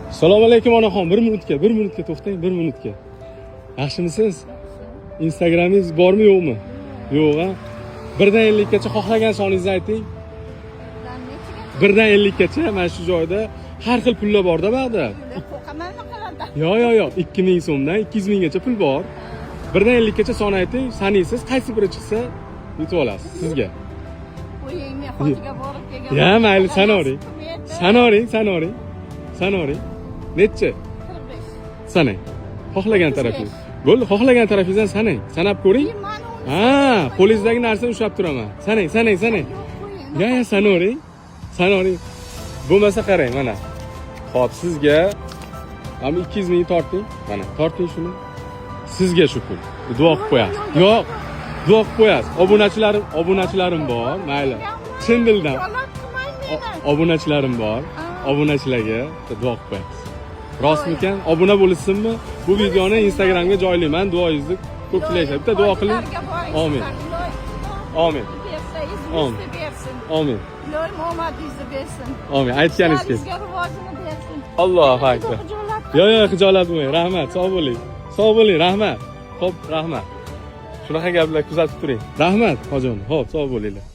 Assalomu alaykum, onaxon. Bir minutga, bir minutga to'xtang, bir minutga. Yaxshimisiz? Instagramingiz bormi, yo'qmi? Yo'q, a? 1 dan 50gacha xohlagan soningizni ayting. 1 dan 50gacha. Mana shu joyda har xil pullar borda bu yoqda. Qo'rqaman qanaqa. Yo'q. 2000 so'mdan 200 minggacha pul bor. 1 dan 50gacha son ayting, sanaysiz, qaysi biri chiqsa, yutib olasiz sizga. Qo'ying, men hojiga borib kelganman. Ya, mayli, sanavering. Sanavering, sanavering. Sanavering. Nechi? 45. Sanang. Xohlagan tarafingiz. Bo'ldi, xohlagan tarafingizdan sanang. Sanab ko'ring. Ha, qo'lingizdagi narsani ushlab turaman. Sanang, sanang, sanang. Ya, sanavering. Sanavering. Bo'lmasa qarang, mana. Xo'p, sizga mana 200 ming torting. Mana, torting shuni. Sizga shu pul. Duo qilib qo'yasiz. Yo'q, duo qilib qo'yasiz. Obunachilarim bor, mayli. Chin dildan. Obunachilarim bor. Obunachilarga duo qilib qo'yasiz. Rostmikan? Obuna bo'lishsinmi? Bu videoni Instagramga joylayman. Duoyingizni ko'pchilik eshitadi. Bitta duo qiling. Amin. Amin. Bersa, Amin. izingizni bersin. Amin. Iloyim omadingizni bersin. Amin. Aytganingiz kelsin. Ishlaringizga rivojini bersin. Allohu akbar. Xijolat. Yo'q, xijolat bo'lmang. Rahmat, sog' bo'ling. Sog' bo'ling, rahmat. Xo'p, rahmat. Shunaqa gaplar kuzatib turing. Rahmat, hojim. Xo'p, sog' bo'linglar.